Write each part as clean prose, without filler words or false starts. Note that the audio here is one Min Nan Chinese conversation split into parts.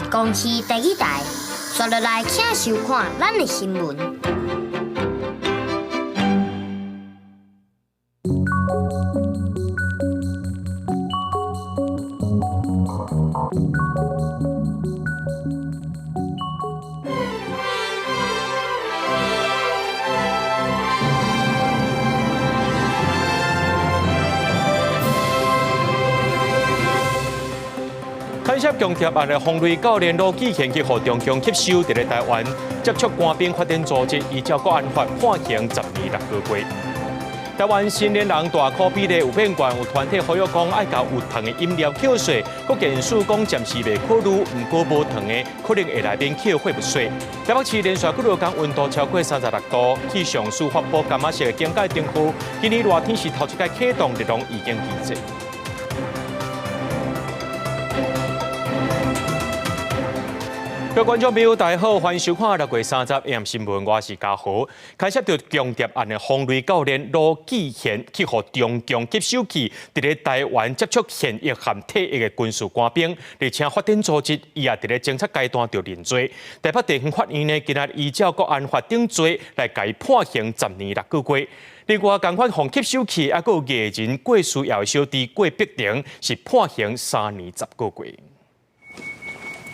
公視第二台，刷落來請收看咱的新聞。牽涉共諜案的風雷教練盧志賢去予中共吸收，佇咧台灣接觸官兵發展組織，依照國安法判刑10年6個月。台灣成年人大可比例有變懸，有團體呼籲講愛共有糖的飲料扣稅，閣建議講暫時袂考慮，毋過無糖的可能會來免扣貨物稅。台北市連續幾落工溫度超過36度，氣象署發布柑仔色的警戒燈號。今年熱天是頭一擺啟動熱浪預警機制。各位觀眾朋友，大家好，歡迎收看6月30 AM 新聞，我是嘉豪。牽涉著共諜案的風雷教練盧志賢去予中共吸收去，佇咧台灣接觸現役和退役的軍事官兵，而且發展組織，伊也佇咧偵查階段就認罪。台北地方法院呢，今仔日依照國安法定罪來共伊判刑10年6個月。另外，仝款予吸收去，猶閣有藝人郭書瑤的小弟郭碧婷是判刑3年10個月。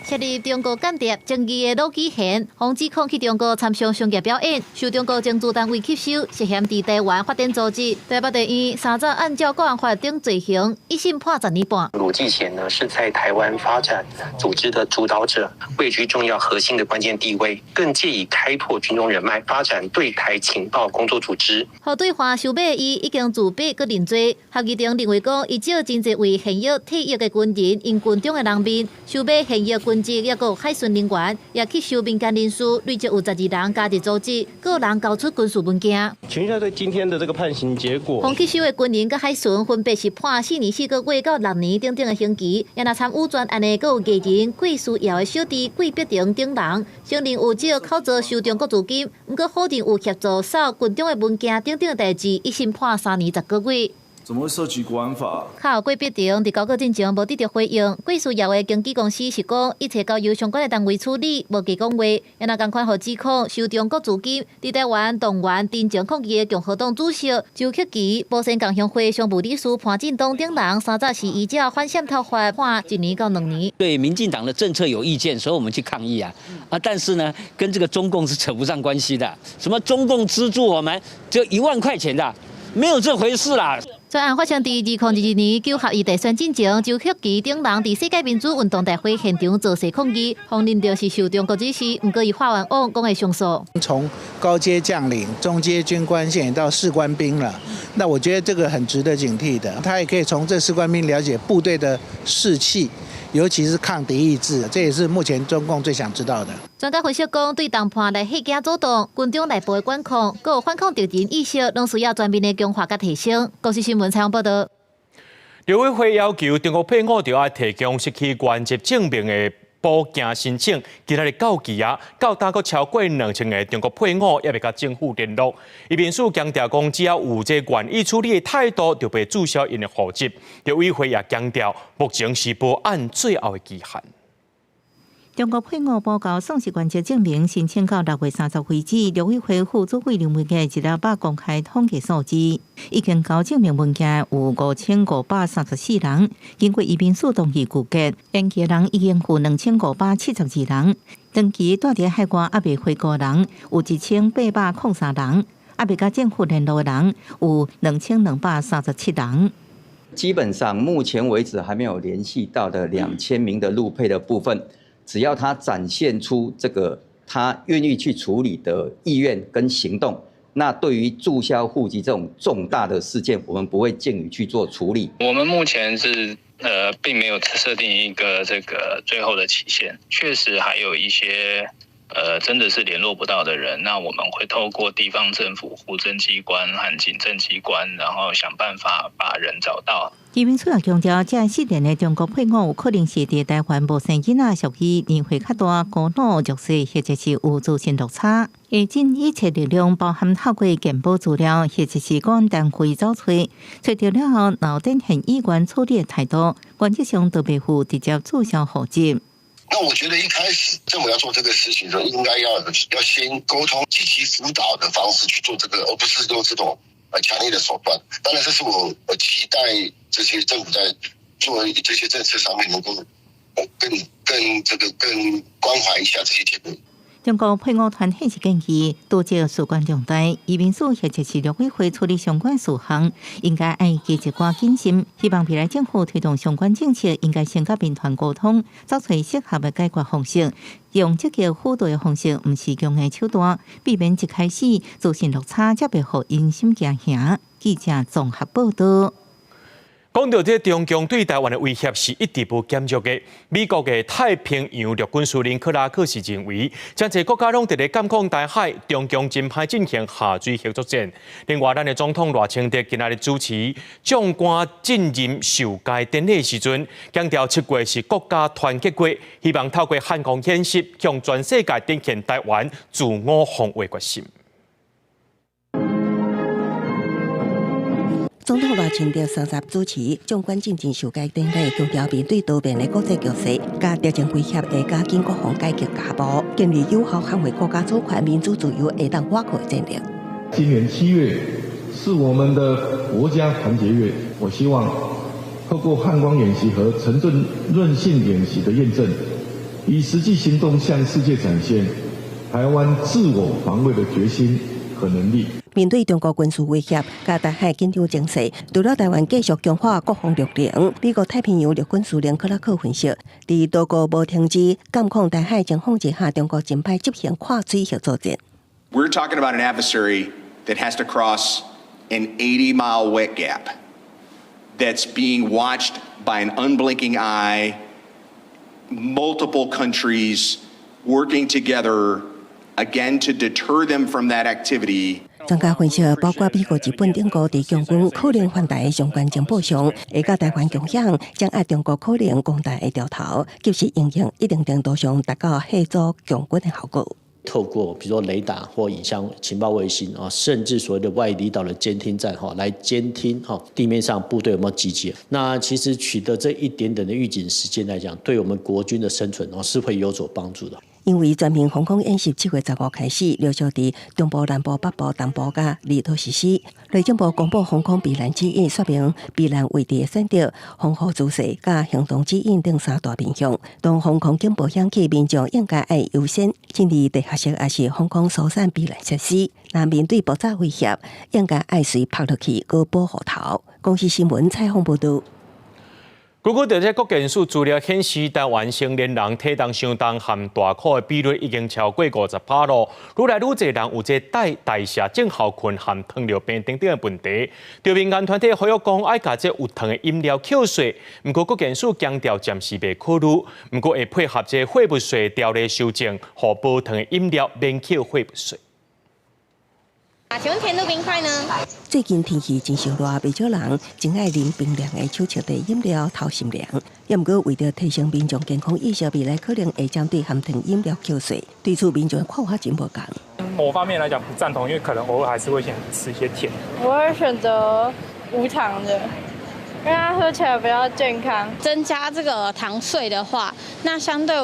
設立中國間諜爭議的魯基賢，予指控去中國參上商業表演，受中國情治單位吸收，涉嫌佇台灣發展組織。台北地院三早按照國安法定罪行，一審判10年半。魯繼賢呢，是在台灣發展組織的主導者，位居重要核心的關鍵地位，更借以開拓軍中人脈，發展對台情報工作組織。何對華收買伊已經自白閣認罪，合議庭認為講，伊借真濟位現役退役的軍人，𪜶軍中的人面收買現役軍職，抑閣有海巡人員，也吸收民間人士，累計有12人加入組織，閣有人交出軍事文件。請問一下，對今天的這個判刑結果，予吸收的軍人佮海巡分別是判4年4個月到6年等等的刑期，也若參與專案的，閣有藝人郭書瑤的小弟郭碧婷等人，承認有借口做收中國資金，毋過否認有協助掃軍中的文件等等的代誌，一審判3年10個月。怎麼會涉及國安法？較後郭碧婷佇交稿進前無得著回應，郭書瑤的經紀公司是講一切交由相關的單位處理，無加講話。也若仝款予指控收中國資金，佇台灣動員陳情抗議的共和黨主席周克奇、寶山共鄉會常務理事潘進東等人，三早是依照反滲透法判1年到2年。對民進黨的政策有意見，所以我們去抗議啊！啊，但是呢，跟這個中共是扯不上關係的。什麼中共資助我們就1萬塊錢的，沒有這回事啦。專案發生佇2022年九合一大選進前，周克奇等人佇世界民主運動大會現場造勢抗議，否認著是受中國指示，毋過伊發冤枉，講會上訴。從高階將領、中階軍官，現在到士官兵了，那我覺得這個很值得警惕的。他也可以從這士官兵了解部隊的士氣，尤其是抗敵意志，這也是目前中共最想知道的。專家分析講，對談判來嚇驚阻擋軍中內部的管控，閣有反抗敵人意識，攏需要全面的強化佮提升。公視新聞採訪報導。陸委會要求中國配偶著愛提供失去原籍證明的補件申請，今仔日到期啊，到今閣超過2000個中國配偶猶未佮政府聯絡。移民署強調講，只要有這願意處理的態度，就袂註銷𪜶的戶籍。陸委會也強調，目前是無按最後的期限。中國配偶補交喪失原籍證明申請到6月30為止，陸委會副主委林文傑一禮拜公開統計數字，已經交證明文件有5534人，經過移民署同意拒絕，延期的人已經有2572人，長期蹛佇海外猶未回國人有1803人，猶未佮政府聯絡的人有2237人。基本上目前為止還沒有聯繫到的2000名的陸配的部分。只要他展現出這個他願意去處理的意願跟行動，那對於註銷戶籍這種重大的事件，我們不會逕予去做處理。我們目前是並沒有設定一個這個最後的期限，確實還有一些真的是聯絡不到的人，那我們會透過地方政府、戶政機關和警政機關，然後想辦法把人找到。移民署也強調，這失聯的中國配偶有可能是佇台灣無生囡仔，屬於年歲較大、孤老弱勢，或者是有資訊落差。會盡一切力量，包含透過健保資料，或者是講單位走揣，揣著了後，若有展現意願處理的態度，原則上都袂赴直接註銷戶籍。那我覺得一開始政府要做這個事情的時候，應該要先溝通、積極輔導的方式去做這個，而不是用這種強烈的手段。當然，這是我期待這些政府在做這些政策上面能夠更關懷一下這些前輩。中國配偶團體是建議，杜絕事關重大，移民署或者是陸委會處理相關事項，應該愛加一寡謹慎。希望未來政府推動相關政策，應該先佮民團溝通，找出適合的解決方式，用積極輔導的方式，毋是強硬手段，避免一開始資訊落差，才袂予人心驚嚇。記者綜合報道。講到這中共對台灣的威脅是一直無減弱的。美國的太平洋陸軍司令克拉克是認為，真濟國家攏佇咧監控台海，中共真歹進行下水核作戰。另外，咱的總統賴清德今仔日主持將官進任受階典禮時陣，強調7月是國家團結月，希望透過漢光演習，向全世界展現台灣自我防衛決心。總統賴清德30主持將官進任受階典禮，強調面對多變的國際局勢，佮敵情威脅會加緊國防改革腳步，建立有效捍衛國家主權、民主自由會當倚靠的戰略。今年7月是我們的國家團結月，我希望透過漢光演習和城鎮韌性演習的驗證，以實際行動向世界展現台灣自我防衛的決心和能力。面對中國軍事威脅，佮台海緊張情勢，除了台灣繼續強化國防力量，美國太平洋陸軍司令克拉克分析，佇多國無停止監控台海情況之下，中國真歹執行跨水域作戰。 We're talking about an adversary that has to cross an 80-mile wet gap that's being watched by an unblinking eye, multiple countries working together again to deter them from that activity. 專家分析，包括美國、日本等國佇共軍可能犯台的相關情報上，會佮台灣共享，掌握中國可能攻台的調頭，及時應用一定程度上達到嚇阻共軍的效果。透過比如說雷達或影像情報衛星啊，甚至所謂的外離島的監聽站哈，來監聽哈地面上部隊有沒有集結。那其實取得這一點點的預警時間來講，對我們國軍的生存哦是會有所幫助的。因為全面防空演習7月15開始，陸續佇中部、南部、北部、東部佮離島實施。內政部公布防空避難指引，說明避難位置的選擇、防護姿勢佮行動指引等三大面向。當防空警報響起，民眾應該愛優先進入地下室，抑是防空疏散避難設施。若面對爆炸威脅，應該愛隨趴落去，閣保護頭。公視新聞採訪報導。根據這國健署資料顯示，台灣成年人體重傷重和大箍的比率已經超過50%囉。愈來愈濟人有這代謝症候群和糖尿病等等的問題。著民間團體呼籲講，愛共這有糖的飲料扣稅。毋過國健署強調暫時袂考慮，毋過會配合這貨物稅條例修正，予無糖的飲料免扣貨物稅。啊，請問甜度冰塊呢？最近天氣真燒熱，袂少人真愛啉冰涼的手搖茶飲料透心涼。也毋過為著提升民眾健康意識，未來可能會針對含糖飲料扣稅。對此民眾的看法真無仝。某方面來講不贊同，因為可能偶爾還是會想吃一些甜。我會選擇無糖的，因為它喝起來比較健康。增加這個糖稅的話，那相對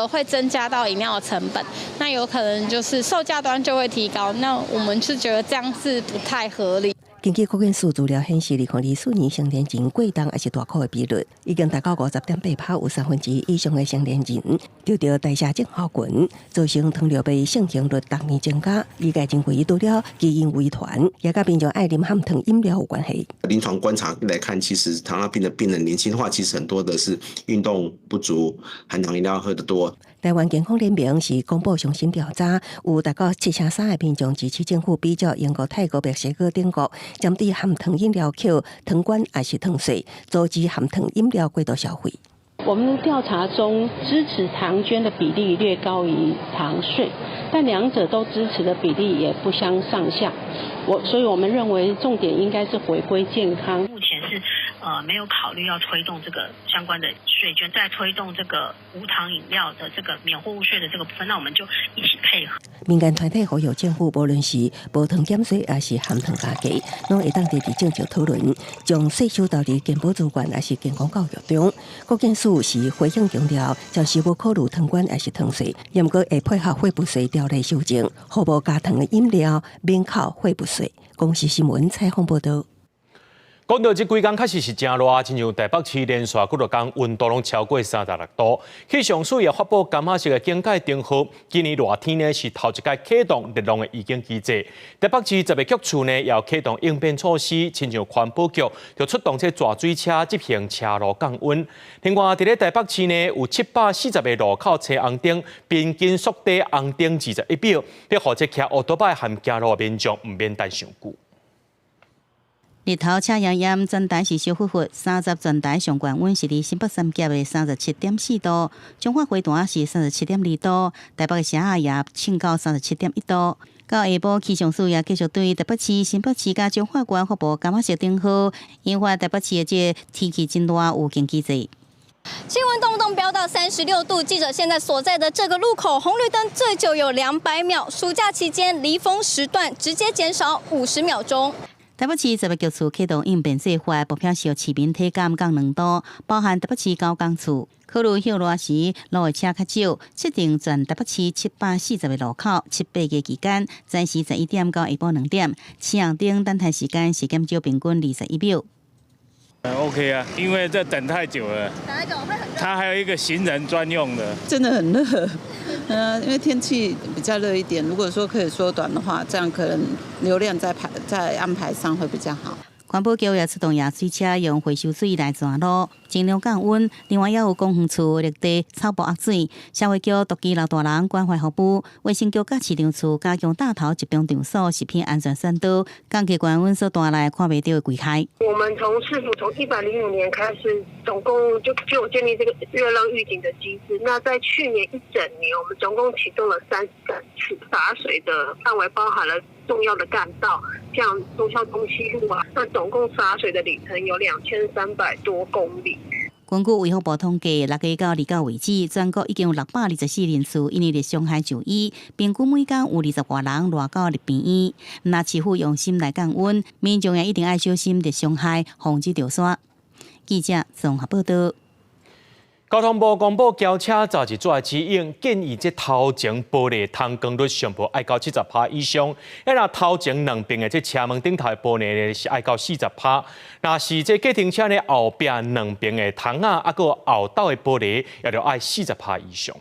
會增加到飲料的成本，那有可能就是售價端就會提高。那我們是覺得這樣是不太合理。根據國健署資料顯示，2024年成年人過重抑是大箍的比率已經達到50.8%，有1/3以上的成年人得著代謝症候群，造成糖尿病盛行率逐年增加。醫界認為除了基因遺傳，也佮民眾愛啉含糖飲料有關係。臨床觀察來看，其實糖尿病的病人年輕化，其實很多的是運動不足，含糖飲料喝得多。台灣健康聯盟是公布上新調查，有達到73%的民眾支持政府比照英國、泰國、墨西哥等國，針對含糖飲料扣糖關抑是糖稅，阻止含糖飲料過度消費。我們調查中支持糖捐的比例略高於糖稅，但兩者都支持的比例也不相上下。所以我們認為重點應該是回歸健康。目前是沒有考慮要推動這個相關的稅捐，在推動這個無糖飲料的這個免貨物稅的這個部分，那我們就一起配合。民間團體呼籲政府，無論是無糖減稅，抑是含糖加價，攏會當佇佇政策討論，將稅收投佇健保資源，抑是健康教育中。國健署是回應強調，暫時無考慮糖關抑是糖稅，毋過會配合貨物稅條例修正，予無加糖的飲料免扣貨物稅。公視新聞採訪報道。講到這幾工確實是誠熱，親像台北市連續幾落工溫度攏超過36度。氣象署也發布柑仔色的警戒燈號，今年熱天呢是頭一擺啟動熱浪的預警機制。台北市10个局處呢也有啟動應變措施，親像環保局就出動這蛇水車執行車路降溫。另外，佇咧台北市呢有740個路口青紅燈，平均縮短紅燈21秒，欲予這騎烏多擺和行路的民眾毋免等傷久。日頭赤炎炎，全台是燒煜煜，30全台上懸溫是佇新北三峽的37.4度，彰化花壇是37.2度，台北的城仔也衝到37.1度。到下晡，氣象署也繼續對台北市、新北市佮彰化縣發布柑仔色燈號，引發台北市的這個天氣真熱預警機制。氣溫動不動飆到36度，記者現在所在的這個路口紅綠燈最久有200秒，暑假期間離峰時段直接減少50秒鐘。台北市10个局處啟動應變計劃，目標是予市民體感降2度，包含台北市九江處。考慮歇熱時路的車較少，設定全台北市740個路口，七八月期間，早時11點到下晡2點，青紅燈等待時間是減少平均21秒。 OK 啊，因為這等太久了，等太久會很熱。它還有一個行人專用的，真的很熱。因為天氣比較熱一點，如果說可以縮短的話，這樣可能流量在排在安排上會比較好。環保局也出動揚水車，用回收水來跩路，盡量降溫。另外，也有公園處綠地草埔壓水，社會局獨居老大人關懷服務，衛生局佮市場處加強大頭集中場所食品安全宣導，降低高溫所帶來看袂著的危害。我們從市府從105年開始，總共就建立這個熱浪預警的機制。那在去年一整年，我們總共啟動了33次灑水的範圍，包含了重要的幹道，像忠孝東西路啊，那總共灑水的里程有2300多公里。根據衛福部統計，6月到29為止，全國已經有624人次因為熱傷害就醫，平均每工有20外人熱到入病院。若市府用心來降溫，民眾也一定愛小心熱傷害，防止著沙。記者綜合報道。交通部公布轎車罩熱紙的指引，建議這頭前玻璃通光率上無愛到70趴以上，啊若頭前兩邊的這車門頂頭的玻璃呢是愛到40趴。若是這計程車呢後壁兩邊的窗仔，啊閣後斗的玻璃，也著愛40趴以上。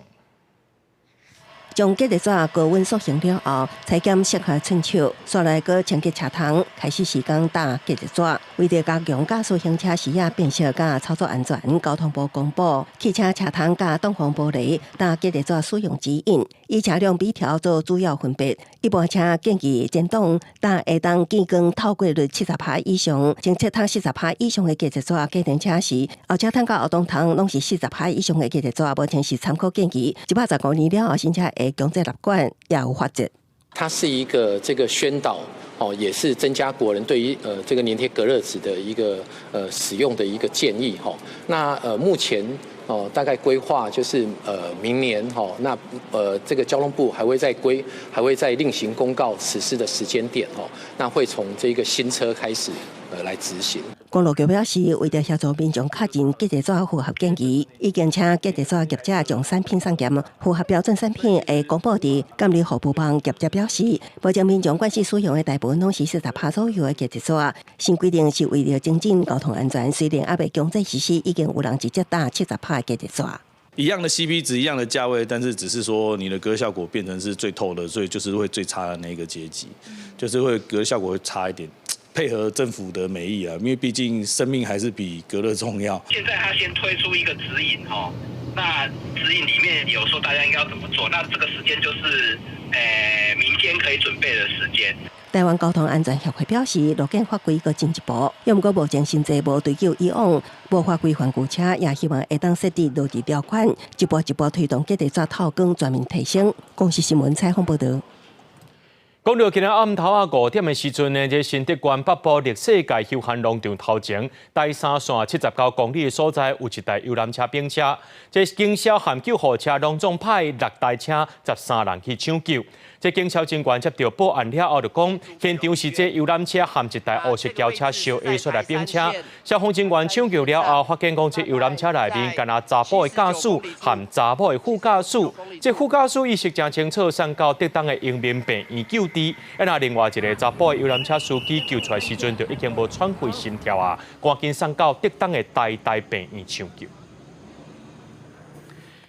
將隔熱紙高溫塑形了後，裁剪適合寸尺，煞來閣清潔車窗，開始時間搭隔熱紙。為著加強駕駛行車時仔辨識佮操作安全，交通部公布汽車車窗佮擋風玻璃搭隔熱紙使用指引，以車輛比條做主要分別。一般車建議前擋搭會當見光透過率70趴以上，前側窗40趴以上的隔熱紙。計程車時，後車窗佮後擋窗攏是40趴以上的隔熱紙，目前是參考建議。115年了後，新車會強制納管，也有罰則。它是一個這個宣導，哦，也是增加國人對於這個黏貼隔熱紙的一個使用的一個建議，哈。那目前哦大概規劃就是明年哈，那這個交通部還會再規，還會再另行公告實施的時間點，哦，那會從這個新車開始來執行。公路局表示，為著協助民眾確認隔熱紙符合建議，已經請隔熱紙業者將產品送檢，符合標準產品會公布佇監理服務網。業者表示，目前民眾慣勢使用的大部分攏是40趴左右的隔熱紙。新規定是為著增進交通安全，雖然猶未強制實施，已經有人直接搭70趴的隔熱紙。一樣的 CP 值，一樣的價位，但是只是說你的隔熱效果變成是最透的，所以就是會最差的那個階級，就是會隔熱效果會差一點。配合政府的美意啊，因為畢竟生命還是比隔熱重要。現在他先推出一個指引哦，那指引裡面有說大家應該要怎麼做，那這個時間就是民間可以準備的時間。台灣交通安全協會表示，路檢法規閣進一步，毋過目前新制無追究以往無法規範舊車，也希望會當設置落地條款，一步一步推動隔熱紙透光全面提升。公視新聞採訪報道。講到今日暗頭仔5點的時陣呢，這新竹縣北部綠世界休閒農場頭前，台三線79公里的所在，有一台遊覽車翻車，這警消和救護車攏總派六台車，13人去搶救。這警消人員接到報案了後，就講現場是這遊覽車和一台烏色轎車相下煞來翻車。消防人員搶救了後，發現講這遊覽車內面干焦查埔的駕駛和查某的副駕駛。這副駕駛意識誠清楚，送到竹東的榮民病院救治。啊，若另外一个查埔的遊覽車司機救出來時陣，就已經無喘氣心跳啊，趕緊送到竹東的台大病院搶救。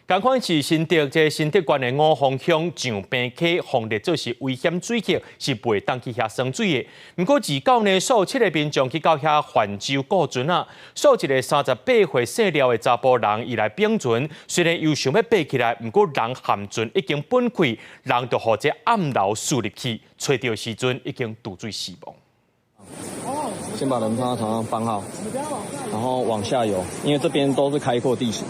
仝款是新竹，這新竹縣的五峰鄉上坪溪，風烈做是危險水域，是袂當去遐耍水的。毋過自到呢，所有七个民眾去到遐泛舟顧船仔，煞一个38歲姓廖的查埔人，伊來爿船，雖然有想欲爬起來，毋過人和船已經分開，人就予這暗流吸入去，揣著時陣已經墜水死亡。先把人放到船上放好，然後往下游，因為這邊都是開闊地形。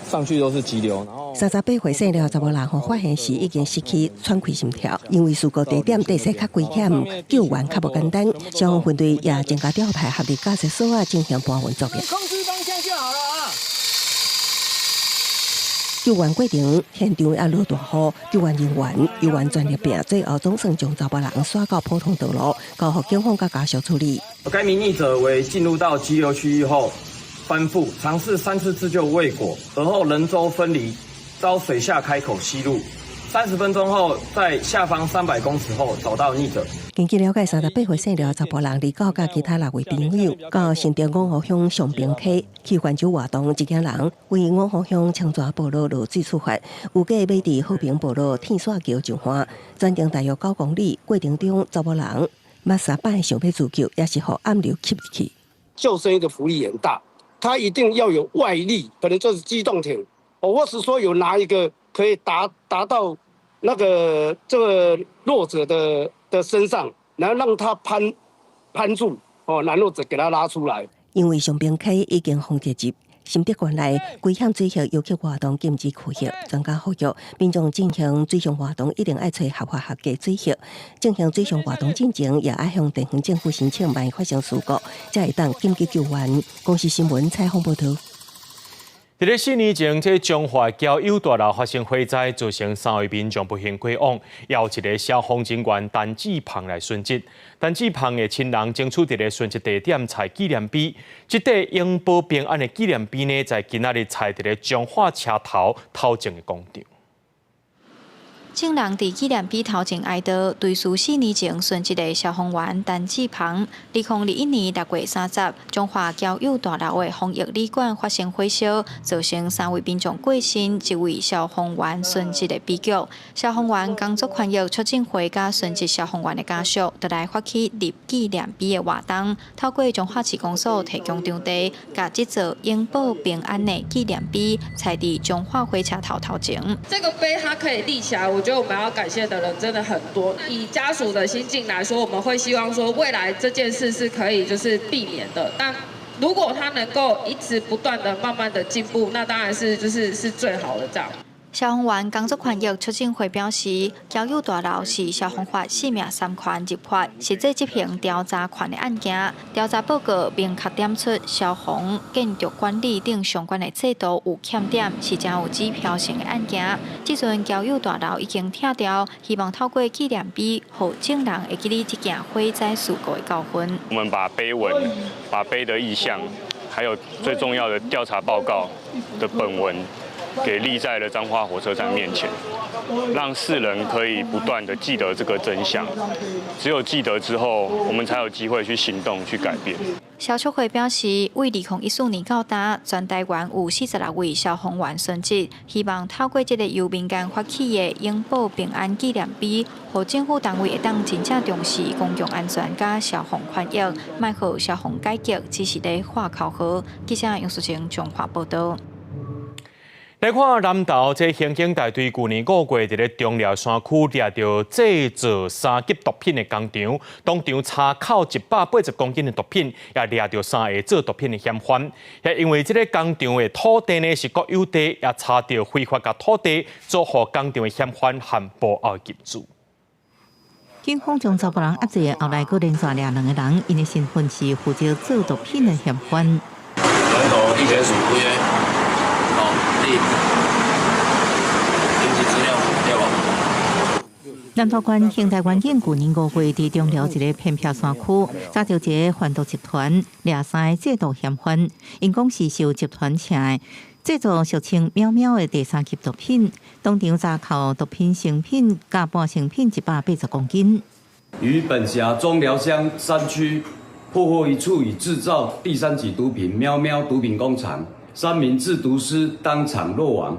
上去都是急流。38歲姓廖查某人，予發現時已經失去喘氣心跳，因為事故地點地勢較危險，救援較無簡單。消防分隊也增加調派合力駕駛索仔進行搬運作業。控制方向就好了啊！救援過程現場也落大雨，救援人員猶原全力拼，最後總算將查埔人徙到普通道路，交予警方佮家屬處理。該名溺者為進入到急流區域後翻覆，嘗試三次自救未果，而後人舟分離，遭水下開口吸入。30分鐘後，在下方300公尺後找到溺者。根據了解，38歲姓廖查埔人離到佮其他六位朋友到新竹五湖鄉上坪溪去泛舟活動，一行人為五湖鄉清泉部落落水出發，預計欲佇和平部落天線橋上岸，全程大約9公里。過程中，查埔人捌三擺想欲自救，也是予暗流吸入去。救生衣的浮力很大，他一定要有外力，可能就是機動艇，或是說有拿一個可以達到那個這個弱者的身上，然後讓他攀住，哦，然後再給他拉出來。因為上坪溪已經封鐵入，新竹縣內危險水域遊客活動禁止區域，專家呼籲民眾進行水上活動一定愛揣合法合規水域，進行水上活動進前也愛向地方政府申請，萬一發生事故，才會當緊急救援。公視新聞採訪報導。佇咧4年前，這彰化交友大樓發生火災，造成三位民眾不幸過往，有一个消防人員陳志鵬來殉職。陳志鵬的親人爭取佇咧殉職地點採紀念碑，這塊永保平安的紀念碑呢，在今仔日採佇咧彰化車頭頭前的廣場。眾人佇紀念碑頭前哀悼，追思4年前殉職的消防員陳志鵬。2021年6月30，彰化交友大樓的防疫旅館發生火燒，造成三位民眾過身，一位消防員殉職的悲劇。消防員工作權益促進會佮殉職消防員的家屬，就來發起立紀念碑的活動，透過彰化市公所提供場地，共這座永保平安的紀念碑，採佇彰化火車頭頭前。這個碑它可以立起來，我覺得我們要感謝的人真的很多。以家屬的心境來說，我們會希望說未來這件事是可以就是避免的。但如果他能夠一直不斷的慢慢的進步，那當然是就是是最好的這樣。消防員工作權益促進會表示，交友大樓是消防法四命三權入法，實際執行調查權的案件。調查報告明確點出消防建築管理等相關的制度有欠點，是誠有指標性的案件。這陣交友大樓已經拆掉，希望透過紀念碑，予眾人會記得這件火災事故的教訓。我們把碑文、把碑的意向，還有最重要的調查報告的本文，給立在了彰化火車站面前，讓世人可以不斷的記得這個真相。只有記得之後，我們才有機會去行動、去改變。消促會表示，為2014年到今，全台灣有46位消防員殉職，希望透過這个由民間發起的永保平安紀念碑，予政府單位會當真正重視公共安全佮消防權益，莫予消防改革只是咧喊口號。記者楊淑晴彰化報導。來看南投這刑警大隊，舊年5月佇咧中寮山區掠著製造三級毒品的工廠，當場查扣180公斤的毒品，也掠著三个做毒品的嫌犯。也因為這个工廠的土地呢是國有地，也查著非法共土地租予工廠的嫌犯和幕後金主。警方將查埔人押解，後來閣連續掠兩個人，𪜶的身份是負責做毒品的嫌犯。南投地檢署幾个？哦，你登記資料對無？南投縣刑大員警舊年5月佇中寮一個偏僻山區，查著一个販毒集團，掠三個製毒嫌犯，𪜶講是受集團請的，製造俗稱喵喵的第三級毒品，當場查扣毒品成品佮半成品180公斤。於本轄中寮鄉山區破獲一處以製造第三級毒品喵喵毒品工廠，三名製毒師當場落網。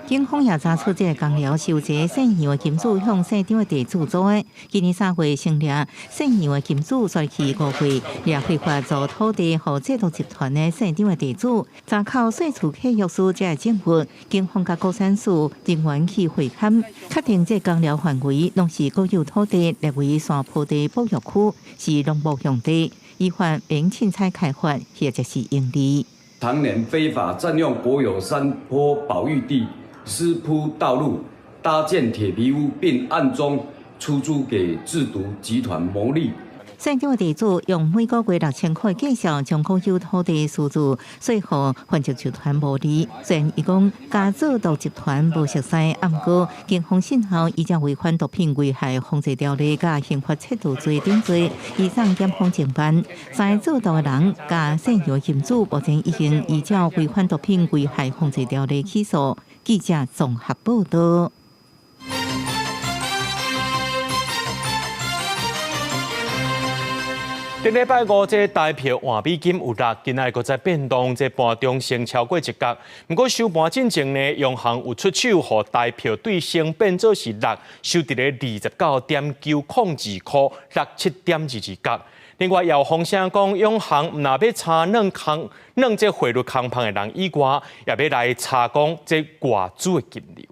警方也查出這个工寮是由一个姓楊的金主向姓張的地主租的。今年3月成立姓楊的金主煞去5月掠非法租土地予製毒集團的姓張的地主，查扣稅厝契約書才會證實。警方佮高山署人員去會勘，確定這工寮範圍攏是國有土地，列為山坡地保育區，是農牧用地，依法免凊彩開發或者是營利。常年非法佔用國有山坡保育地，私鋪道路、搭建鐵皮屋，並暗中出租給製毒集團牟利。姓張的地主用每個月6000塊價數，將國有土地私自稅予販毒集團牟利。雖然伊講佮製毒集團無熟似，毋過警方訊後依照違反毒品危害防制條例佮刑法竊盜罪等罪，移送檢方偵辦。三个製毒的人佮姓楊金主，目前已經依照違反毒品危害防制條例起訴。記者綜合報道。頂禮拜五，這台票換美金有落，今仔日閣再變動，這盤中升超過一角。毋過收盤進前呢，央行有出手，予台票對升變做是落，收佇咧29.902箍，落7.22角。另外，也有風聲講，央行毋若欲查軟空軟這匯率空縫的人以外，也欲來查講這外資的金流。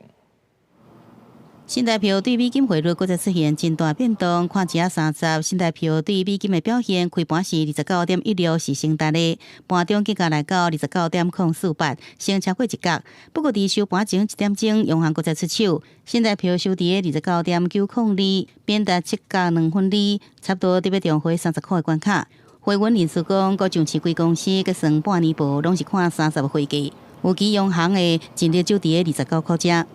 新台票對美金匯率閣再出現真大變動，看一下30新台票對美金的表現，開盤是29.16，是升值的，盤中價格來到29.048，升超過一角。不過佇收盤前一點鐘，央行閣再出手，新台票收佇29.902，貶值7角2分2，差不多佇欲重回30箍的關卡。匯銀人士講，閣上市櫃公司結算半年報，攏是看三十匯價，預期央行的盡力就佇29箍遮。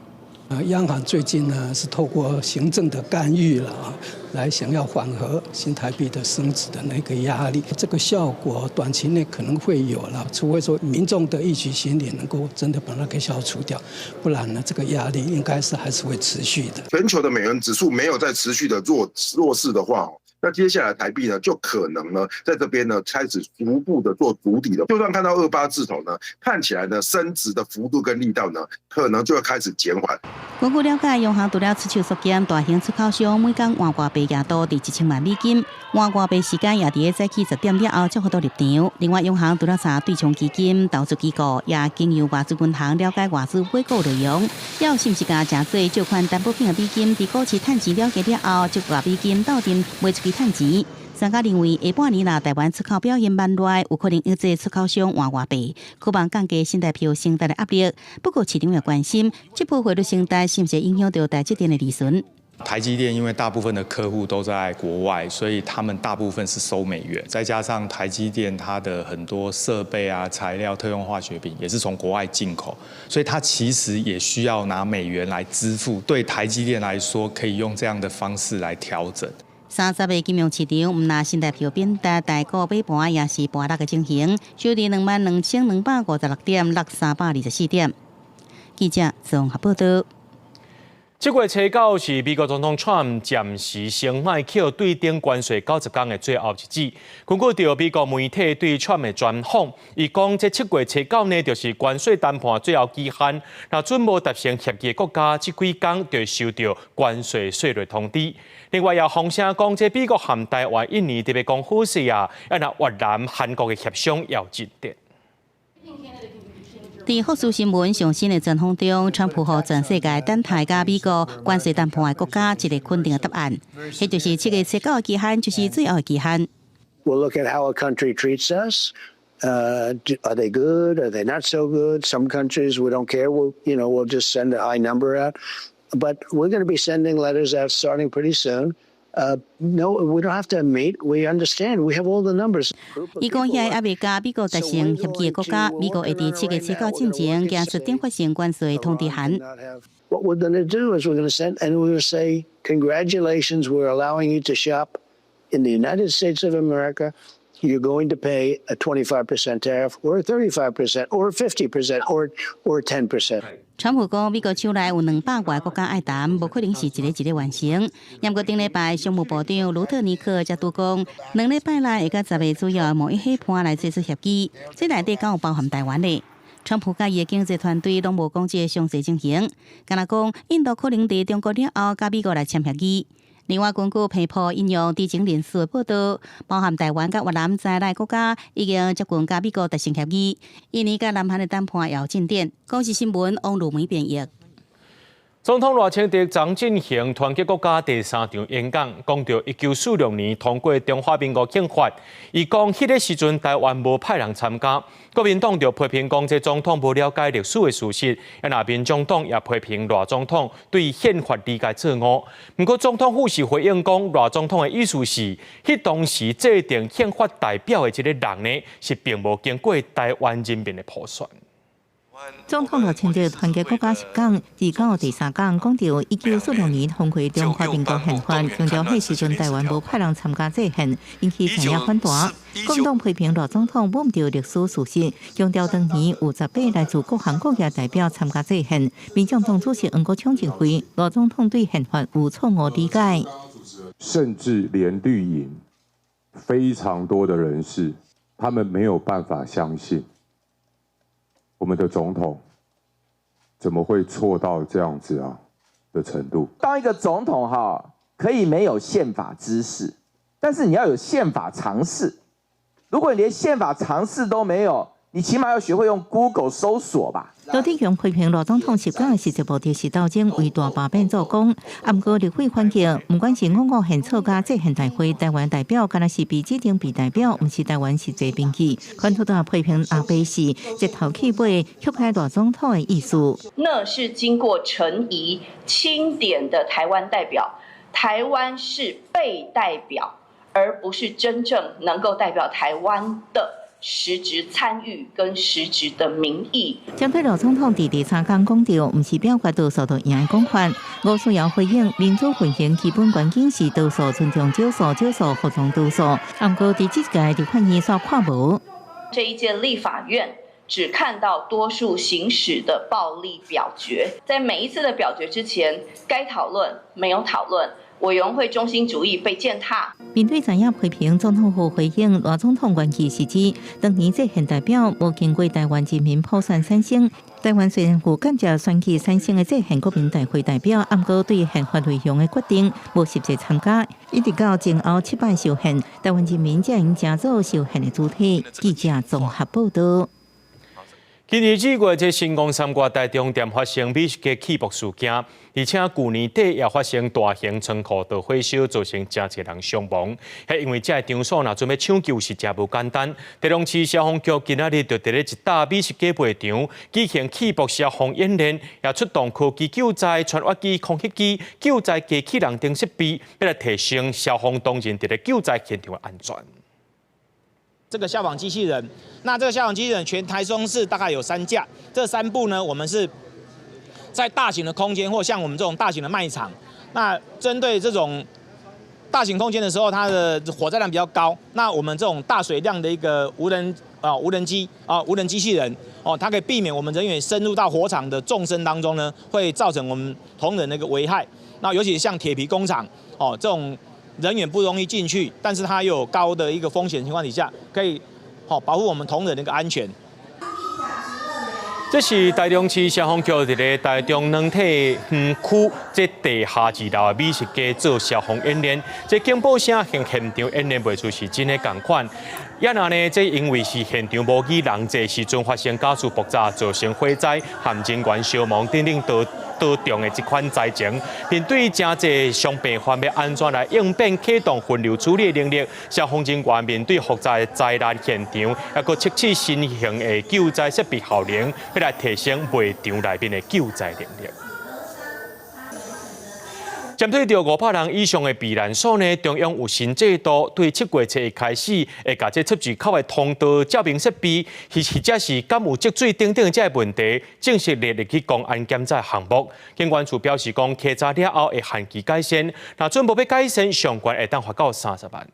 央行最近呢是透過行政的干預了啊，來想要緩和新台幣的升值的那個壓力。這個效果短期內可能會有了，除非說民眾的預期心理能夠真的把它給消除掉，不然呢，這個壓力應該是還是會持續的。全球的美元指數沒有在持續的弱勢的話，那接下來台幣呢就可能呢在這邊呢開始逐步的做築底了。就算看到28字頭呢，看起來呢升值的幅度跟力道呢，可能就會開始減緩。根據了解，央行除了出手縮減大型出口商每工換外幣額度佇1000萬美金，換外幣時間也佇早起10點了後才予入場。另外，央行除了查對沖基金、投資機構，也經由外資銀行了解外資買股內容，猶是毋是共誠濟借款擔保品的美金，佇股市趁錢了結了後，就共美金鬥陣賣出去趁錢。專家認為，下半年若台灣出口表現慢落來，有可能抑制出口商換外幣，可望降低新台票升值的壓力。不過，市場也關心，這波匯率升值是毋是影響著台積電的利潤？台積電因為大部分的客戶都在國外，所以他們大部分是收美元。再加上台積電它的很多設備啊、材料、特用化學品也是從國外進口，所以它其實也需要拿美元來支付。對台積電來說，可以用這樣的方式來調整。30个金融市場，毋但新台票貶值，台股尾盤也是盤落的情形，收佇22,256點，落324點。記者綜合報道。這月初九是美國總統川普暫時先賣扣對頂關稅90天的最後日子。根據著美國媒體對川普的專訪，伊講這7月初9呢，就是關稅談判最後期限。若準無達成協議的國家，這幾工就會收著關稅稅率通知。另外，也風聲講，這美國和台灣、印尼特別講好勢啊，啊若越南、韓國的協商也有進展。佇福斯新聞上新的專訪中，川普予全世界等待佮美國關稅談判的國家一個肯定的答案，彼就是7月初9的期限，就是最後的期限。 We'll look at how a country treats us. Are they good? Are they not so good? Some countries we don't care. We'll just send a high number out. But we're going to be sending letters out starting pretty soon. No, we don't have to meet. We understand. We have all the numbers. 伊講遐猶未佮美國達成協議的國家，美國會佇7月7號進前寄出懲罰性關稅通知函。 What we're going to do is we're going to send and we're going to say, congratulations, we're allowing you to shop in the United States of America. You're going to pay a 25% tariff or a 35% or 50% or 10%. 川普講，美國手內有200外個國家愛談，無可能是一个一个完成。毋過頂禮拜，商務部長盧特尼克才拄講，2禮拜內會佮10个主要貿易伙伴來做出協議，這內底敢有包含台灣的。川普佮伊的經濟團隊攏無講這个詳細情形，干焦講印度可能佇中國了後佮美國來簽協議。另外，根據彭博引用知情人士的報道，包含台灣佮越南在內國家已經接近佮美國達成協議，印尼佮南韓的談判也有進展。公視新聞王如梅編譯。總統賴清德昨進行團結國家第三場演講，講著1946年通過中華民國憲法，伊講彼个時陣台灣無派人參加，國民黨就批評講這總統無了解歷史的事實，啊若民眾黨也批評賴總統對憲法理解錯誤。毋過總統府是回應講，賴總統的意思是，彼當時制定憲法代表的這个人呢，是並無經過台灣人民的普選。總統賴清德團結國家十講，佇到第三講講著1946年通過中華民國憲法，強調彼時陣台灣無派人參加制憲，引起在野反彈。國民黨批評賴總統摸毋著歷史事實，強調當年有18來自各行各業代表參加制憲。民眾黨主席黃國昌認為，賴總統對憲法有錯誤理解，甚至連綠營非常多的人士，他們沒有辦法相信。我們的總統怎麼會錯到這樣子啊的程度？當一個總統哈，可以沒有憲法知識，但是你要有憲法常識。如果你連憲法常識都沒有，你起碼要學會用 Google 搜索吧。羅智強批評賴總統十講的實際目的是鬥爭為大罷免做工，毋過立委反擊，毋管是五五憲草佮制憲大會，台灣代表敢若是被指定被代表，毋是台灣實際民意。反倒批評阿伯是一頭去尾，曲解賴總統的意思。那是經過陳儀欽點的台灣代表，台灣是被代表，而不是真正能夠代表台灣的實質參與跟實質的民意。針對賴總統佇第三講講著，毋是表決多數就贏的講法。吳思瑤回應：民主運行基本關鍵是多數尊重少數，少數服從多數。毋過佇這屆立法院煞看無。這一屆立法院只看到多數行使的暴力表決，在每一次的表決之前，該討論沒有討論。委員會中心主義被踐踏。面對在野批評，總統府回應賴總統原意是指，當年制憲代表無經過台灣人民普選產生。台灣雖然有間接選舉產生的制憲國民大會代表，毋過對憲法內容的決定無實際參加，一直到前後七擺修憲，台灣人民才會成做修憲的主體。記者綜合報道。今年2月，這新光三越台中店發生美食街氣爆事件，而且舊年底也發生大型倉庫導火燒，造成誠濟人傷亡。彼因為這个場所若準備搶救是誠無簡單。台中市消防局今仔日就佇咧一搭美食街賣場舉行氣爆消防演練，也出動科技救災、穿越機、空氣機、救災機器人等設備，欲來提升消防同仁佇咧救災現場的安全。這個消防機器人，那這個消防機器人全台中市大概有三架，這三部呢，我們是在大型的空間或像我們這種大型的賣場，那針對這種大型空間的時候，它的火災量比較高，那我們這種大水量的一個無人機啊無人機器人哦，它可以避免我們人員深入到火場的縱深當中呢，會造成我們同仁的一個危害。那尤其像鐵皮工廠哦這種。人員不容易進去，但是它又有高的一個風險情況底下，可以好保護我們同仁的一個安全。這是台中市消防局佇咧台中軟體園區這地下二樓的美食街做消防演練，這警報聲和現場演練袂出是真的仝款。也若呢，這因為是現場無擬人濟時陣發生家私爆炸，造成火災和人員傷亡等等多重的這款災情，面對誠濟傷病患欲按怎來應變啟動分流處理的能力，消防人員面對複雜的災難現場，猶閣測試新型的救災設備效能，欲來提升賣場內面的救災能力。針對著500人以上的避難所呢，中央有新制度，對7月初一開始，會共這出入口的通道照明設備，或者是敢有積水等等這个問題，正式列入去公安檢查項目。警管處表示講，稽查了後會限期改善，若準無欲改善，上懸會當罰到30萬。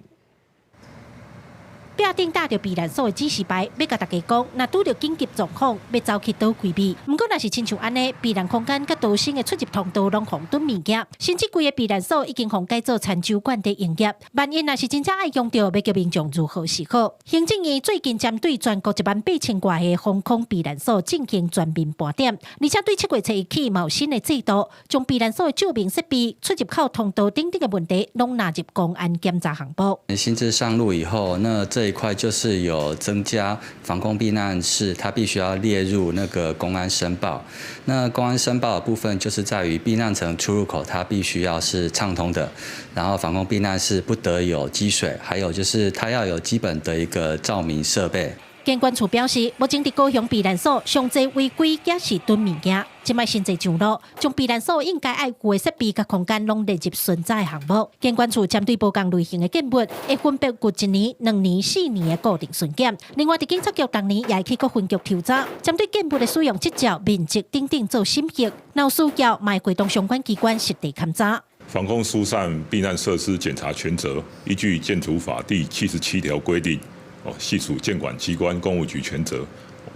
壁頂貼著避難所的指示牌，欲共大家講，若拄著緊急狀況，欲走去佗位置。毋過，若是親像按呢，避難空間佮逃生的出入通道攏予囥物件，甚至規个避難所已經予改做餐酒館佇營業。萬一若是真正愛用著，欲叫民眾如何是好？行政院最近針對全國1萬8千外个防空避難所進行全面盤點，而且對7月初一起嘛有新的制度，將避難所的照明設備、出入口通道等等的問題，攏納入公安檢查項目。新制上路以後，那這一塊就是有增加防空避難室，它必須要列入那個工安申報。那工安申報的部分就是在於避難層出入口，它必須要是暢通的，然後防空避難室不得有積水，還有就是它要有基本的一個照明設備。警管處表示，目前佇高雄避難所上濟違規也是囤物件。這擺新制上路，將避難所應該愛有的設備佮空間攏列入巡查的項目。警管處針對無仝類型的建物，會分別有一年、2年、4年的固定巡檢。另外，佇警察局逐年也會去各分局抽查，針對建物的使用執照、面積等等做審核。若有需要，嘛會會同相關機關實地勘查。防空疏散避難設施檢查權責，依據建築法第77條規定，哦，係屬建管機關工務局權責，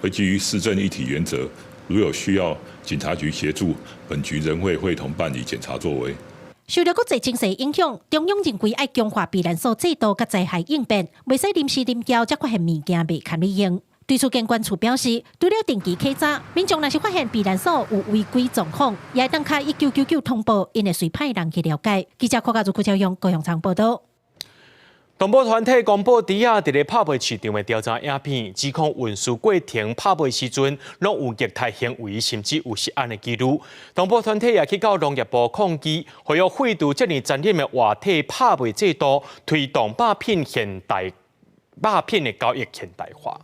會基於市政一體原則，如有需要，警察局協助，本局仍會會同辦理檢查作為。受著國際情勢影響，中央認為愛強化避難所制度佮災害應變，袂使臨時臨調才發現物件袂堪利用。對此，警管處表示，除了定期稽查，民眾若是發現避難所有違規狀況，也會當敲1999通報，𪜶會隨派人去了解。記者郭家如、郭超勇高雄場報導。動保團體公布豬仔佇咧拍賣市場的調查影片，指控運輸過程拍賣時陣攏有虐待行為，甚至有涉案的記錄。動保團體也去到農業部抗議，呼籲廢除這爾殘忍的活體拍賣制度，推動肉品的交易現代化。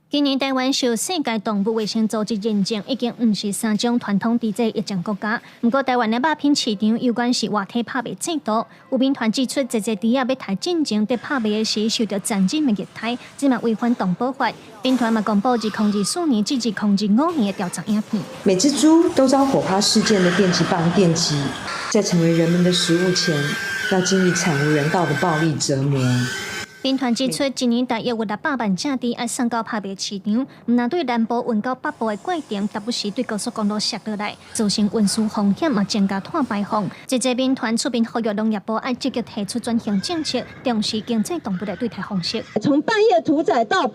今年台灣受世界動物衛生組織認證，已經毋是三種傳統豬隻疫情國家。毋過台灣的肉品市場有關是活體拍賣制度，有民團指出，濟濟豬仔欲刣進前佇拍賣的時受著殘忍的虐待，這嘛違反動保法。民團嘛公布2024年至2025年的調查影片。每隻豬都遭火花四濺的電擊棒電擊，在成為人們的食物前，要經歷慘無人道的暴力折磨。民團指出，一年大約有600萬隻豬愛送到拍賣市場，毋但對南部運到北部的過程，時不時對高速公路摔落來，造成運輸風險，嘛增加碳排放。這濟民團出面呼籲農業部愛積極提出轉型政策，重視經濟動物的對待方式。從半夜屠宰到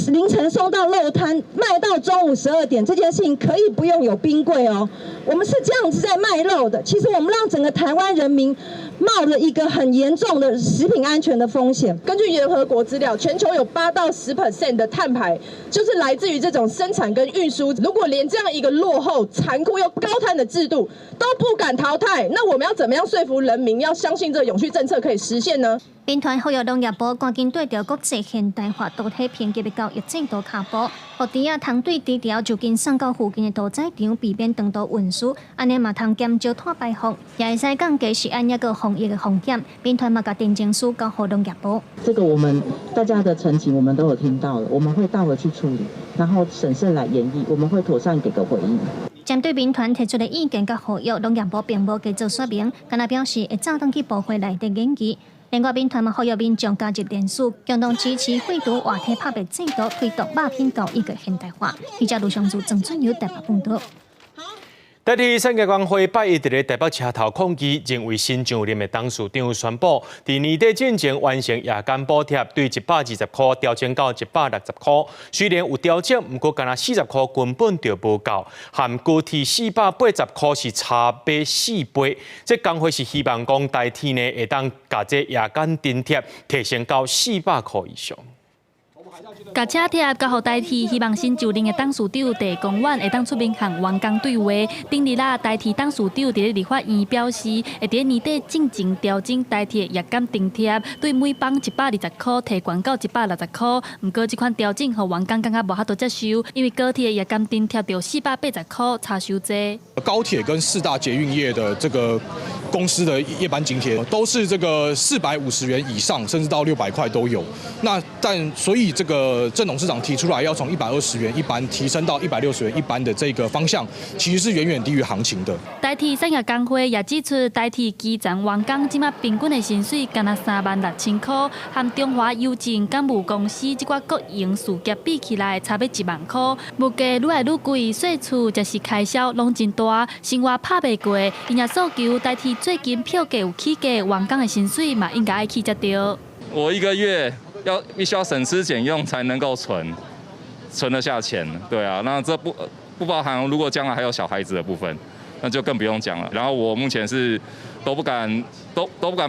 凌晨送到肉攤，賣到中午12點，這件事情可以不用有冰櫃哦。我們是這樣子在賣肉的，其實我們讓整個台灣人民冒了一個很嚴重的食品安全的風險。根據聯合國資料，全球有8到10% 的碳排，就是來自於這種生產跟運輸。如果連這樣一個落後、殘酷又高碳的制度都不敢淘汰，那我們要怎麼樣說服人民要相信這個永續政策可以實現呢？民團呼籲農業部趕緊對著國際現代化屠體評級的交易制度跤步，予豬仔通對豬寮就近送到附近的屠宰場，避免長途運輸，按呢嘛通減少碳排放，也會使降低食安抑閣防疫的風險。民團嘛共陳情書交予農業部。這個我們大家的陳情我們都有聽到了，我們會到了去處理，然後審慎來研議，我們會妥善給個回應。針對民團提出的意見佮呼籲，農業部並無加做說明，干焦表示會走轉去部會內底研議。另外，民團嘛呼籲民眾加入聯署，共同支持廢除活體拍賣制度，推動肉品交易的現代化。記者盧尚柱、鄭俊友台北報導。台鐵產業工會拜一佇咧台北車頭抗議，認為新上任的董事長宣布，佇年底進前完成夜間補貼，對120塊調整到160塊。雖然有調整，毋過干焦40塊根本就無夠，和高鐵480塊是差別4倍。這工會是希望講台鐵呢會當共這夜間津貼提升到400塊以上。共車貼交予台鐵，希望新就任的董事長鄭光遠會當出面和員工對話。頂日仔，台鐵董事長佇咧立法院表示，會佇咧年底進前調整台鐵夜間津貼，對每班120箍提懸到160箍。毋過，這款調整予員工感覺無法度接受，因為高鐵的夜間津貼著480箍，差傷濟。高鐵跟四大捷運業的這個公司的夜班津貼都是這個450元以上，甚至到600塊都有。那但所以這個鄭董事長提出來要從120元一班提升到160元一班的這個方向，其實是遠遠低於行情的。台鐵產業工會也指出，台鐵基層員工這馬平均的薪水干焦36,000箍，和中華郵政港務公司這寡國營事業比起來，差欲1萬箍。物價愈來愈貴，稅厝才是開銷攏真大，生活拍袂過。𪜶也訴求台鐵最近票價有起價，員工的薪水嘛應該愛起才對。我一個月要必須要省吃儉用才能夠存得下錢，對啊，那這不包含如果將來還有小孩子的部分，那就更不用講了。然後我目前是都不敢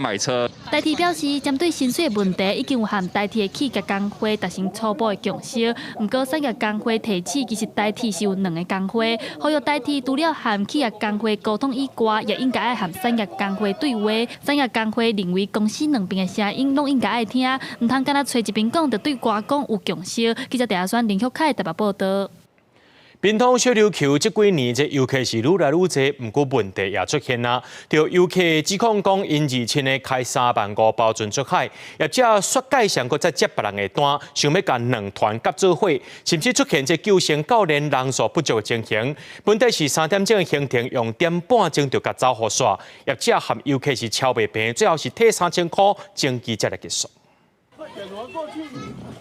買車。台鐵表示，針對薪水的問題，已經有和台鐵的企業工會達成初步的共識。毋過產業工會提醒，其實台鐵是有兩個工會，呼籲台鐵除了和企業工會溝通以外，也應該愛和產業工會對話。產業工會認為公司兩邊的聲音攏應該愛聽，毋通干焦揣一邊講，就對外講有共識。記者鄭阿選、林旭凱台北報導。屏東小琉球這幾年這遊客是愈來愈濟，毋過問題也出現啦。著遊客指控講，𪜶二千个開3萬5包船出海，業者煞蓋上閣再接別人的單，想欲共兩團夾做伙，甚至出現這救生教練人數不足的情形。本底是3點鐘的行程，用點半鐘就共走予煞，業者和遊客是超袂平，最後是退3000箍，爭議才來結束。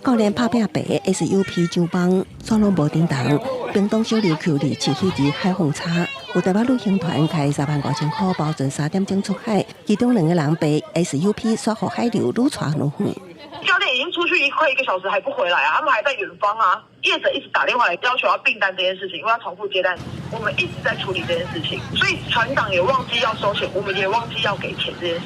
教練拍拚爬 SUP 上枋，煞攏無振動。屏東小琉球27彼日海況差，有台北旅行團開3萬5千箍包船3點鐘出海，其中兩個人被 SUP 煞予海流愈帶愈遠。教練已經出去快一個小時還不回來啊，他們還在遠方啊。業者一直打電話來要求要併單這件事情，因為要重複接單，我們一直在處理這件事情，所以船長也忘記要收錢，我們也忘記要給錢這件事。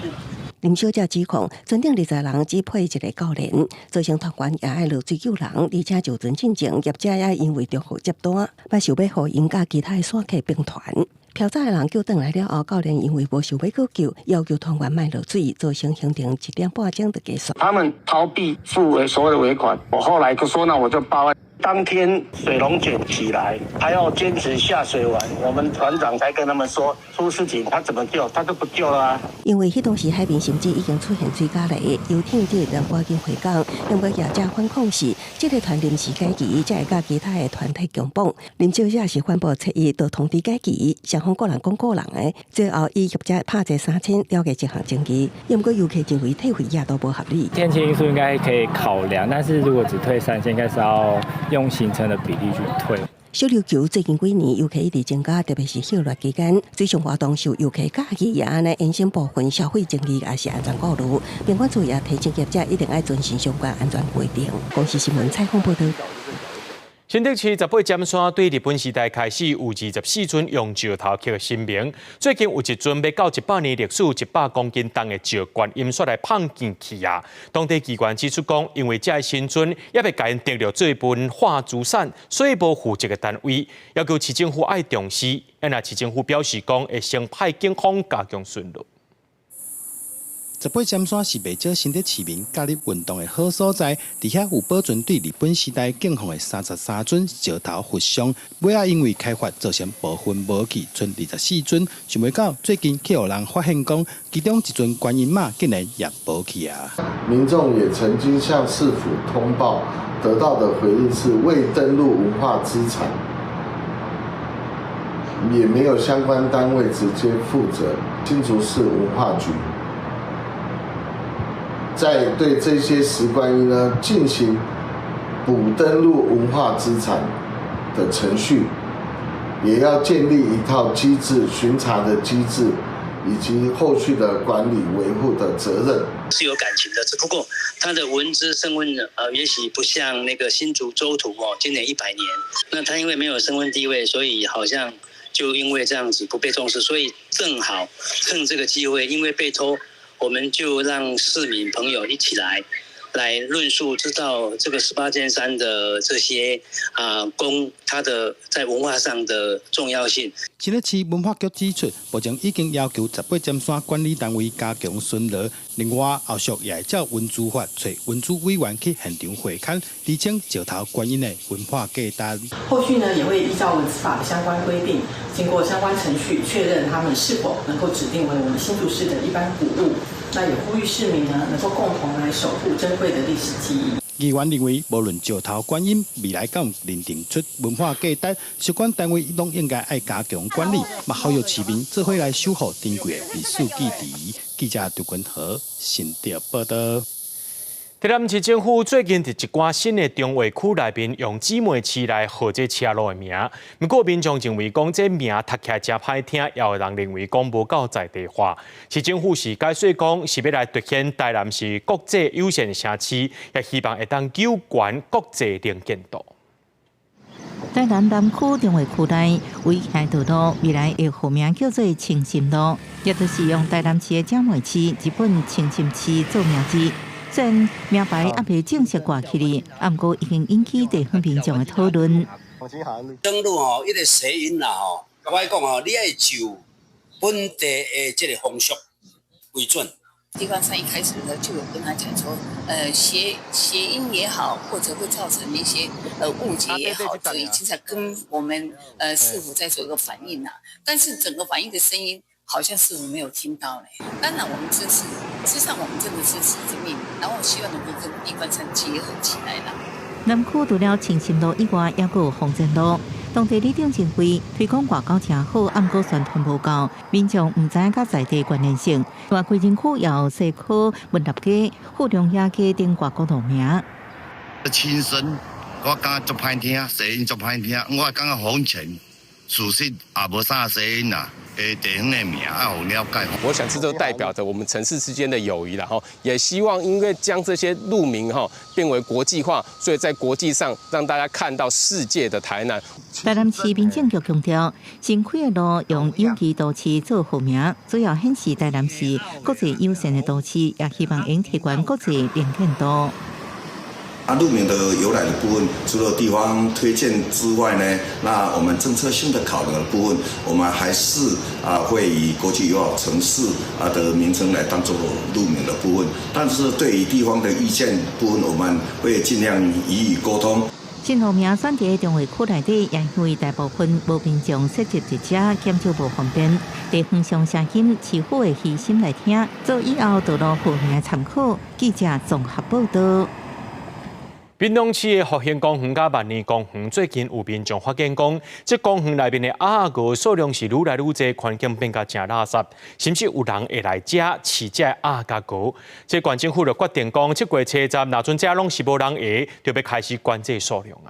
林小姐指控，船頂20人只配一個教練，造成團員也愛落水救人，而且就船進前，業者也因為重複接單，嘛想欲予𪜶佮其他的散客併團。飄走的人救轉來了後，教練因為無想欲閣救，要求團員莫落水，造成行程1點半鐘就結束。他們逃避付所有的尾款，我後來就說，那我就報案。當天水龍捲起來，還要堅持下水完，我們船長才跟他們說出事情，他怎麼救，他都不救了啊。因為彼當時海邊甚至已經出現水蛟龍，遊艇這人趕緊回港，毋過業者反控是這個團臨時改期，才會佮其他的團體共綁。林小姐是反駁七一就通知改期，雙方各人講各人的，最後以業者拍這3000了結這項爭議。毋過遊客認為退費也都無合理。天氣因素應該可以考量，但是如果只退三千，應該是要用行程的比例去退。小琉球最近幾年遊客一直增加，特別是歇熱期間，水上活動受遊客佮意，也按呢延伸部分消費爭議，也是安全顧慮。賓管處也提醒業者一定愛遵循相關安全規定。公視新聞採訪報導。新竹市十八尖山對日本時代開始有24尊用石頭刻的神明，最近有一尊欲到100年歷史、100公斤重的石觀音煞來碰見去啊！當地機關指出講，因為這个神尊猶未共𪜶登錄做文化資產，所以無負責的單位，要求市政府愛重視。啊，市政府表示講，會先派警方加強巡邏。十八尖山是袂少新竹市民假日運動的好所在，佇遐有保存對日本時代敬奉的33尊石頭佛像，尾仔因為開發造成部分無去，賰24尊。想袂到最近去予人發現講，其中一尊觀音媽竟然也無去啊！民眾也曾經向市府通報，得到的回應是未登錄文化資產，也沒有相關單位直接負責。新竹市文化局在對這些石觀音呢進行補登錄文化資產的程序，也要建立一套機制，巡查的機制，以及後續的管理維護的責任。是有感情的，只不過他的文資身份也許不像那個新竹州圖哦，今年100年，那他因為沒有身份地位，所以好像就因為這樣子不被重視，所以正好趁這個機會，因為被偷，我們就讓市民朋友一起來，來論述，知道這個十八尖山的這些啊宮，它的在文化上的重要性。新北市文化局指出，目前已經要求十八尖山管理單位加強巡邏，另外後續也會照文資法，揣文資委員去現場會勘，釐清石頭觀音的文化價值。後續呢，也會依照文資法的相關規定，經過相關程序確認他們是否能夠指定為我們新竹市的一般古物。那也呼籲市民呢，能夠共同來守護珍貴的歷史記憶。議員認為，無論石頭觀音未來敢有認定出文化價值，相關單位攏應該愛加強管理，嘛呼籲市民做伙來守護珍貴的歷史記憶。記者杜君和新竹報道。台南市政府最近佇一寡新的重劃區內面用姊妹市來號這車路的名，毋過民眾認為講這名讀起來誠歹聽，也有人認為講無夠在地化。市政府是解說講是欲來凸顯台南是國際友善城市，也希望會當糾懸國際能見度。台南南區重劃區內圍起道路，未來會號名叫做清心路，也就是用台南市的姊妹市日本青森市做名字。雖然名牌猶未正式掛起哩，毋過已經引起地方民眾的討論。登錄吼，彼個諧音啦吼，我講吼，你愛就本地的這個風俗為準。地方上一開始呢，就有跟他講說，諧音也好，或者會造成一些誤解也好，就已經在跟我們市府在做一個反應啦。但是整個反應的聲音，好像市府沒有聽到嘞。當然我們支持，事實上我們真的支持這命，然後希望能夠跟地方上結合起來啦。南區除了清心路以外，猶閣有風箏路。當地里長認為推廣外交誠好，毋過宣傳無夠，民眾毋知影佮在地關聯性。另外，歸仁區有西區、文立街、富良野街等外國路名。親身，我感覺足歹聽，諧音足歹聽，我感覺風箏事實也無啥諧音啦。地方的名愛予了解。我想這就代表着我們城市之間的友誼了哈，也希望因為將這些路名哈變為國際化，所以在國際上讓大家看到世界的台南。台南市民政局強調，新開的路用友誼都市做號名，主要顯示台南市國際友善的都市，也希望能提懸國際能見度。啊，路名的由來的部分，除了地方推薦之外呢，那我們政策性的考量的部分，我們還是啊會以國際友好城市啊的名稱來當做路名的部分。但是對於地方的意見部分，我們會盡量予以溝通。新路名選佇重劃區內底，也因為大部分無民眾設籍佇遮，減少無方便。地方上聲音，市府會虛心來聽，做以後道路號名參考。記者綜合報道。屏東市的復興公園佮萬年公園最近有民眾發現講，這公園內面的鴨仔鵝數量是愈來愈濟，環境變甲誠垃圾，甚至有人會來遮飼這鴨佮鵝。這縣政府就決定講，7月初十，若陣遮攏是無人的，就欲開始管制數量啊。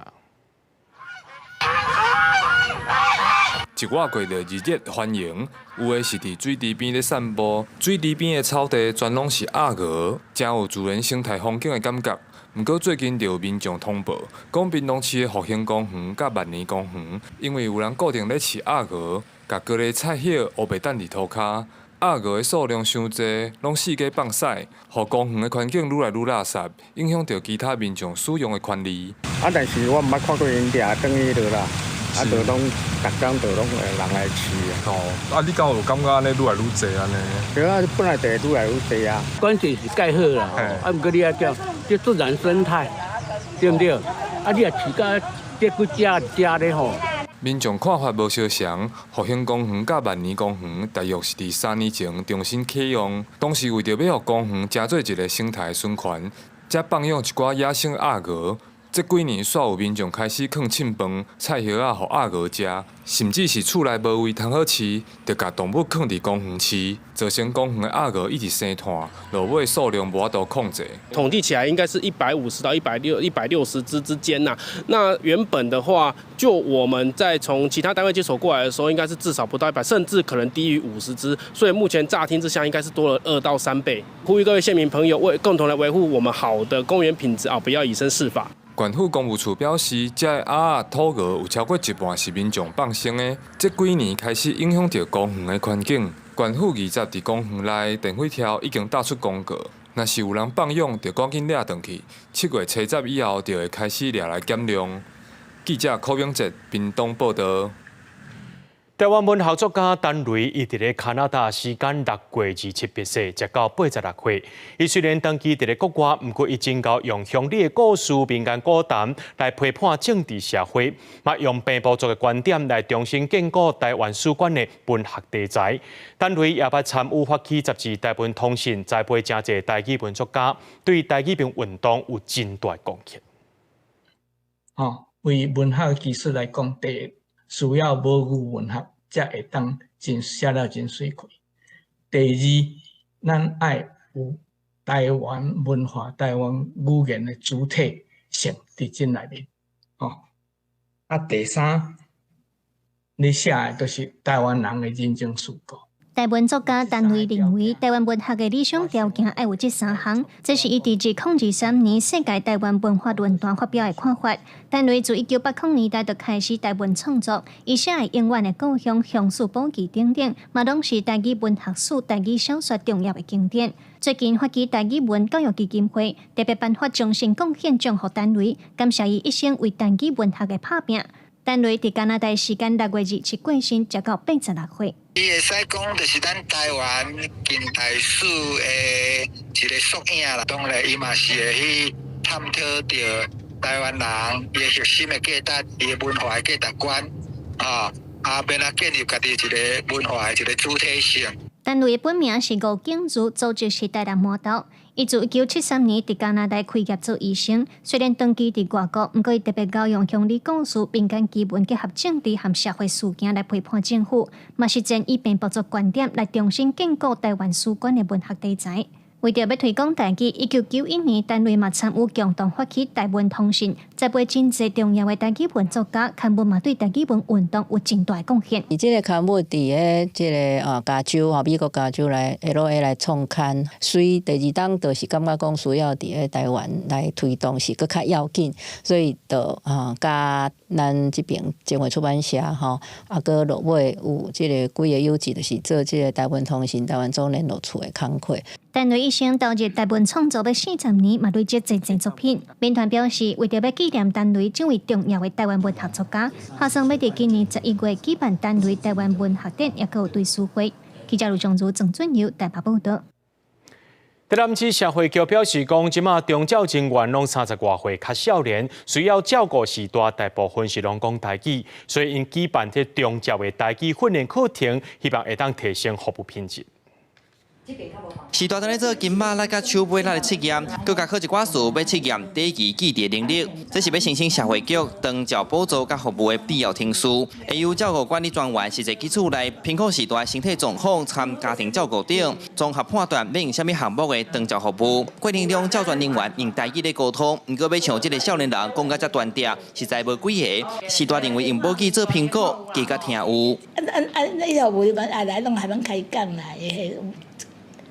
一倚過就熱烈歡迎，有的是佇水池邊咧散步，水池邊的草地全攏是鴨鵝，誠有自然生態風景的感覺。毋過最近就有民眾通報，講屏東市的復興公園佮萬年公園，因為有人固定咧飼鴨鵝，共割咧菜葉烏白擲佇塗跤，鴨鵝的數量傷濟，攏四界放屎，予公園的環境愈來愈垃圾，影響著其他民眾使用的權利。啊，但是我毋捌看過𪜶掠轉去落啦，啊，就攏逐工就攏會人來飼啊。哦，啊，你敢有感覺按呢愈來愈濟按呢？對啊，本來就會愈來愈濟啊。關鍵是蓋好啦，啊，毋過你愛講，這自然生態，對毋對？啊，你若飼甲這幾隻隻咧吼。民眾看法無相仝，復興公園佮萬年公園大約是佇3年前重新啟用，當時為著欲予公園成做一個生態循環，才放養一寡野生鴨鵝。這幾年，煞有民眾開始囥凊飯、菜葉仔予鴨鵝食，甚至是厝內無位通好飼，就共動物囥佇公園飼，造成公園的鴨鵝一直生湠，落尾數量無法度控制。統計起來應該是150到160隻之間吶。那原本的話，就我們在從其他單位接手過來的時候，應該是至少不到100，甚至可能低於50隻。所以目前乍聽之下，應該是多了2到3倍。呼籲各位縣民朋友，為共同來維護我們好的公園品質啊，不要以身試法。縣府公務處表示，這个鴨仔土鵝有超過一半是民眾放生的，這幾年開始影響著公園的環境。縣府20佇公園內電費條已經貼出公告，若是有人放養，就趕緊掠轉去。7月初10以後，就會開始掠來減量。記者柯永哲屏東報道。台灣文學作家陳雷，伊佇咧加拿大時間6月27病逝，才到86歲。伊雖然長期佇咧國外，毋過伊真𠢕用鄉里的故事、民間故談來批判政治社會，嘛用平埔族的觀點來重新建構台灣史觀的文學題材。陳雷也捌參與發起雜誌《台文通信》，栽培誠濟台語文作家，對台語文運動有真大貢獻。哦，為文學技術來講，第一需要母語文學，才會當真寫了真媠氣。第二，咱愛有台灣文化、台灣語言的主體性佇這內面。哦，啊，第三，你寫的都是台灣人的人情世故。台灣作家陳雷認為，台灣文學的理想條件愛有這三項，這是伊佇2023年世界台灣文化論壇發表的看法。陳雷自1980年代就開始台文創作，伊寫的永遠的故鄉、鄉事簿記等等，嘛攏是台語文學史、台語小說重要的經典。最近發起台語文教育基金會特別頒發終身貢獻獎予陳雷，感謝伊一生為台語文學的拍拚。陳雷佇加拿大時間6月27過身，才到86歲。伊會使講，就是咱台灣近代史的一個縮影啦。當然，伊嘛是會去探討著台灣人伊的核心的價值、伊的文化的價值觀，啊，啊，欲按怎建立家己一個文化的一個主體性。陳雷的本名是吳景如，祖籍是台南麻豆。伊自1973年佇加拿大開業做醫生，雖然長期佇外國，毋過伊特別𠢕用鄉里故事、民間奇聞結合政治和社會事件來批判政府，嘛實踐以平埔族觀點來重新建構台灣史觀的文學題材。為著欲推廣台語，1991年，陳雷嘛參與共同發起台文通信，栽培真濟重要的台語文作家，刊物嘛對台語文運動有真大貢獻。伊這个刊物佇咧這个啊加州吼，美國加州來 L.A. 來創刊，所以第二冬就是感覺講需要佇咧台灣來推動是閣較要緊，所以就啊佮咱這爿前衛出版社吼，啊閣落尾有這个幾個友誼，就是做這個台文通信、台灣總聯絡處的工課。陳雷一生投入台文創作欲40年，嘛累積濟濟作品。民團表示，為著欲紀念陳雷這位重要的台灣文學作家，打算欲佇今年11月舉辦陳雷台灣文學展，抑閣有對書會。記者盧尚如、鄭俊友台北報道。台南市社會局表示講，這馬長照人員攏30外歲較少年，需要照顧序大，大部分是攏講台語，所以𪜶舉辦這長照的台語訓練課程，希望會當提升服務品質。序大正咧做筋肉力佮手臂力的測驗，閣共考一寡詞欲測驗短期記憶能力。這是欲申請社會局長照補助佮服務的必要程序。會由照顧管理專員實際去厝內評估序大身體狀況、參家庭照顧等，綜合判斷欲用啥物項目的長照服務。過程中，照專人員用台語咧溝通，毋過欲像這个少年人講甲遮端正，實在無幾个。序大認為用母語做評估，加較聽有。啊啊啊！以後無啊來攏還攏開講啦，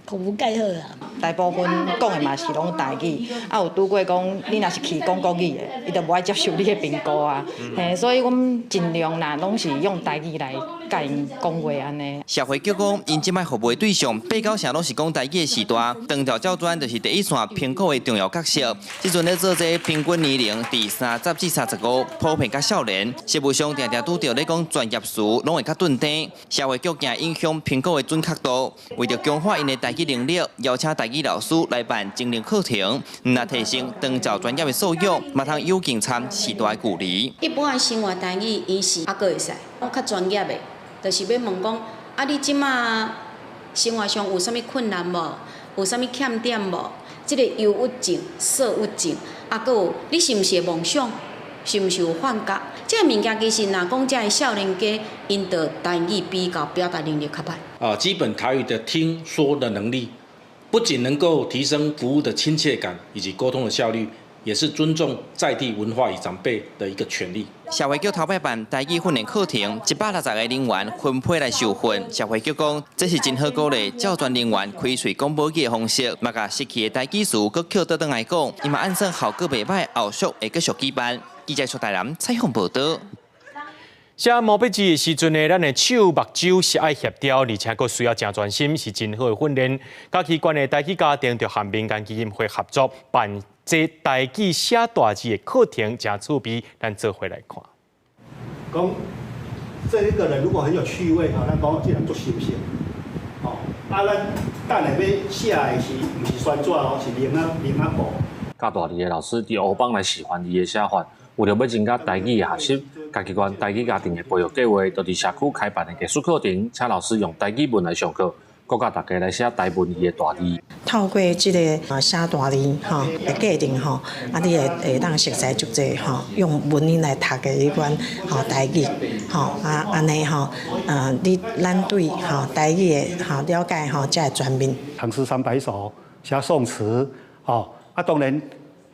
服務蓋好啊。大部分講的嘛是攏台語，啊有拄過講你若是去講國語的，伊就無愛接受你的評估啊。嘿，所以阮盡量啦，攏是用台語來共𪜶講話按呢。社會局講，𪜶這擺服務的對象，八九成攏是講台語的序大，長照照專就是第一線評估的重要角色。這陣咧做這平均年齡佇30至35，普遍較少年，實務上定定拄著咧講專業詞，攏會較頓定。社會局驚影響評估的準確度，為著強化𪜶的台語能力，邀請台語老師來辦精靈課程，毋但提升長照專業的素養，嘛通有勁參序大的距離。一般的生活台語，伊是猶閣會使，講較專業的，就是欲問講，啊，你這馬生活上有啥物困難無？有啥物欠點無？這个憂鬱症、躁鬱症，啊，閣有你是毋是會夢想？是毋是有幻覺？這个物件其實若講這个少年家，𪜶著台語比較表達能力較歹。啊，基本台語的聽說的能力，不僅能夠提升服務的親切感以及溝通的效率，也是尊重在地文化與長輩的一個權利。社會局頭擺辦台語訓練課程，160個人員分批來受訓。社會局講，這是真好鼓勵照專人員開喙講母語的方式，嘛共失去的台語詞閣抾倒轉來講，伊嘛按算效果袂䆀，後續會繼續舉辦。記者出台南採訪報道。寫毛筆字的時陣呢，咱的手、目睭是愛協調，而且閣需要誠專心，是真好的訓練。嘉義縣的台語家庭就和民間基金會合作辦這台語寫大字的課程，誠趣味，咱做伙來看。講這一個人如果很有趣味，吼，咱講這人足心性，吼，啊，咱等下欲寫的是毋是宣紙哦，是鈴仔鈴仔布。教大字的老師佇烏邦來示範字的寫法，為著欲增加台語的學習，嘉義縣台語家庭的培育計劃，就佇社區開辦的藝術課程，請老師用台語文來上課，閣教大家來寫台文字的大字。透過這个啊寫大字吼的過程吼，啊你會會當熟悉足濟吼，用文音來讀的彼款吼台語吼啊按呢吼，你咱對吼台語的吼了解吼才會全面。唐詩三百首，寫宋詞，吼啊當然，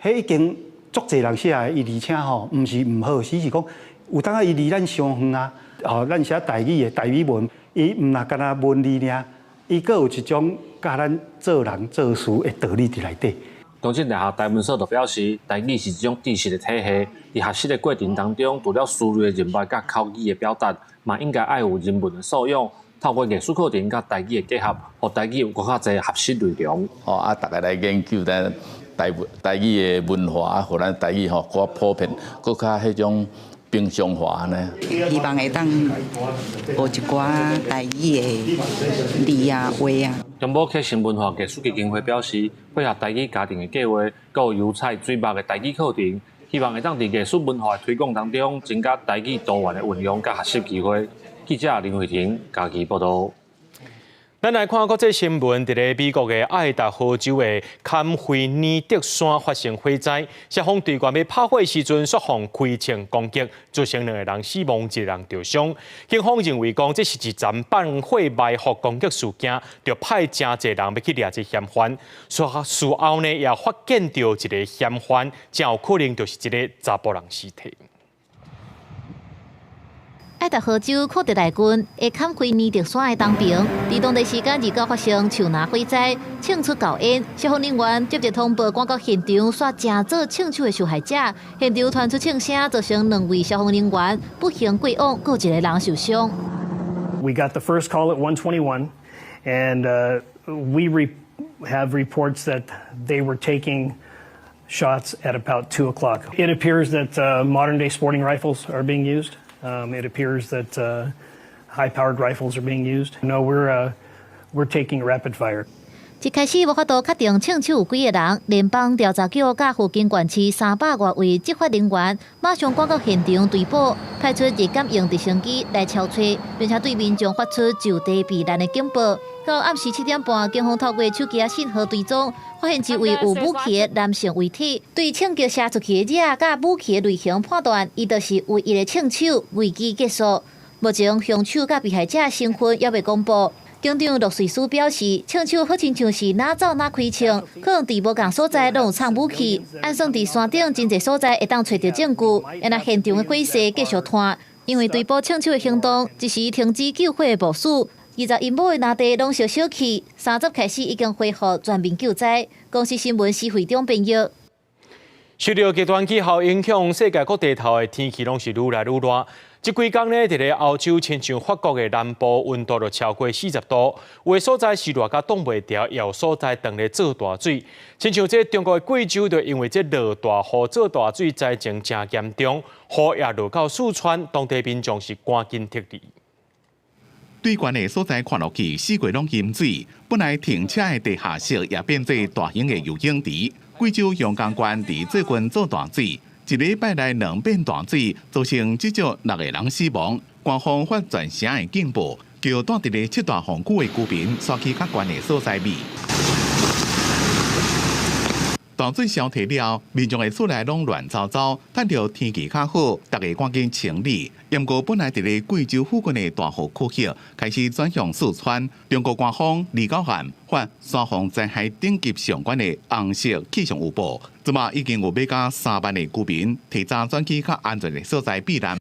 彼已經足濟人寫的，伊而且吼，毋是毋好，只是講有當仔伊離咱傷遠啊。吼，咱寫台語的台語文，伊毋若干焦文字爾，伊閣有一種教咱做人做事的道理佇內底。中正大學台文所就表示，台語是一種知識的體系，佇學習的過程當中，除了思慮的人脈佮口語的表達，嘛應該愛有人文的素養。透過藝術課程佮台語的結合，予台語有閣較濟學習內容。吼啊，逐家來研究咱台台語的文化，啊，予咱台語吼閣較普遍，閣較彼種平常化呢。希望會當學一寡台語的字啊話啊。中部啟成文化藝術基金會表示，配合台語家庭的計劃，閣有油彩水墨的台語課程，希望會當佇藝術文化的推廣當中，增加台語多元的運用佮學習機會。記者林慧婷嘉義報導。咱來看國際新聞，佇咧美國的愛達荷州的坎菲尼德山發生火災，消防隊員欲拍火時陣，煞予開槍攻擊，造成兩个人死亡，一个人著傷。警方認為講這是一場放火埋伏攻擊事件，就派誠濟人欲去掠這嫌犯。事事後呢，也發現著一个嫌犯，誠有可能就是這个查埔人屍體。愛達荷州庫德萊郡的坎菲尼德山的東邊，佇當地時間29發生樹林火災，衝出厚煙。消防人員接到通報，趕到現場，煞成做槍手的受害者。現場傳出槍聲，造成兩位消防人員不幸過往，閣一个人受傷。 We got the first call at 1:21, and we have reports that they were taking shots at about 2 o'clock. It appears that modern day sporting rifles are being used. It appears that high-powered rifles are being used. No, we're taking rapid fire. 一開始無法度確定槍手有幾个人，聯邦調查局佮附近縣市300外位執法人員馬上趕到現場追捕，派出熱感應直升機來搜揣，並且對民眾發出就地避難的警報。到暗時7點半，警方透過手機信號追蹤，發現一位有武器的男性遺體。對槍擊射出去的者佮武器的類型判斷，伊就是唯一的槍手。危機結束。目前兇手佮被害者身份猶未公布。警長羅瑞斯表示，槍手好親像是哪走哪開槍，可能佇無仝所在攏有藏武器。按算佇山頂真濟所在會當揣著證據，但現場的火勢繼續湠，因為追捕槍手的行動一時停止救火的部署。21畝的林地攏燒燒去，30開始已經恢復全面救災。公視新聞施惠中編譯。受著極端氣候影響，世界各地頭的天氣攏是愈來愈熱。這幾工呢，佇咧歐洲，親像法國的南部溫度就超過40度，有的所在是熱甲擋袂牢，也有所在當咧做大水。親像這中國的貴州，就因為這落大雨做大水，災情誠嚴重，雨也落到四川，當地民眾是趕緊撤離。對懸的所在看落去，四界攏淹水。本來停車的地下室也變做大型的游泳池。貴州陽江縣佇最近做大水，一禮拜內兩遍大水，造成至少六個人死亡。官方發全城的警報，叫蹛佇咧七大風區的居民徙去較懸的所在避。大水消退了，民眾的厝內攏亂糟糟，趁著天氣較好，逐家趕緊清理。毋過本來佇咧貴州附近的大雨區域，開始轉向四川。中國官方29號發山洪災害等級上懸的紅色氣象預報，這馬已經有欲甲3萬的居民提早轉去較安全的所在避難。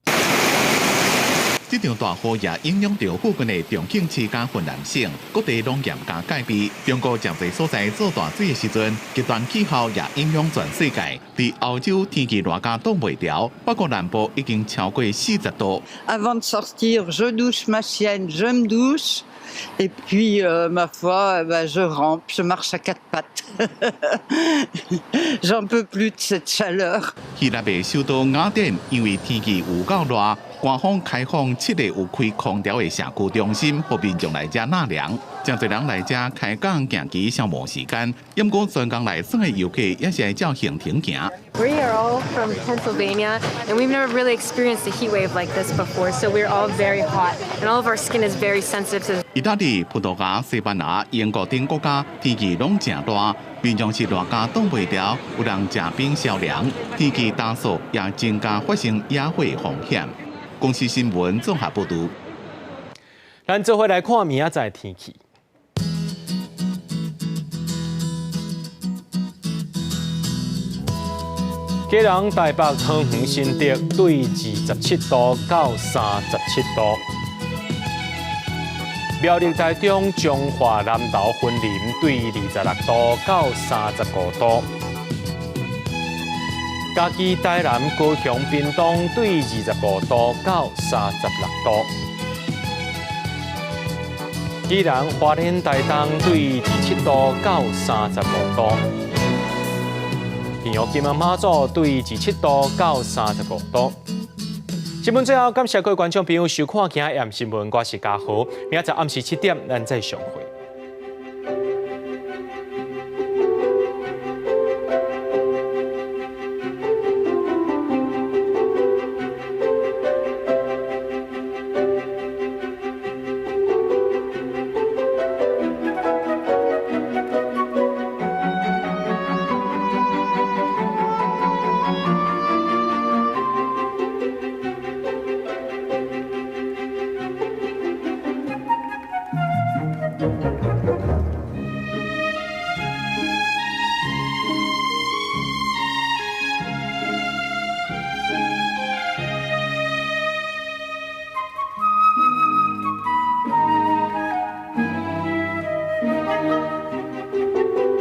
這場大雨也影響著附近的重慶市佮雲南省，各地攏嚴加戒備。中國誠濟所在做大水的時陣，極端氣候也影響全世界。佇歐洲天氣熱甲擋袂牢，法國南部已經超過40度。 Avant de sortir, je douche ma chienne, je me douche, et puis ma foi, ben, je rampe, je marche à quatre pattes. J'en peux plus de cette chaleur. 希臘的首都雅典因為天氣有夠熱，官方開放七個有開空調的社區中心，予民眾來遮納涼。誠濟人來遮開講行棋消磨時間。毋過專工來耍的遊客也是愛照行程行。 We are all from Pennsylvania, and we've never really experienced a heat wave like this before, so we're all very hot, and all of our skin is very sensitive to. 意大利、葡萄牙、西班牙、英國等國家天氣攏誠熱，民眾是熱甲擋袂牢，有人食冰消涼。天氣乾燥也增加發生野火風險。公視新聞綜合報導。咱做伙來看明仔載天氣。基隆、台北、桃園、新竹對27度到37度；苗栗、台中、彰化、南投、雲林對26度到35度；嘉義、台南、高雄、屏東對25度到36度；宜蘭、花蓮、台東對27度到35度。屏東、金門、馬祖對27度到35度。新聞最後，感謝各位觀眾朋友收看今日新聞，我是嘉豪，明仔載暗時7點，咱再相會。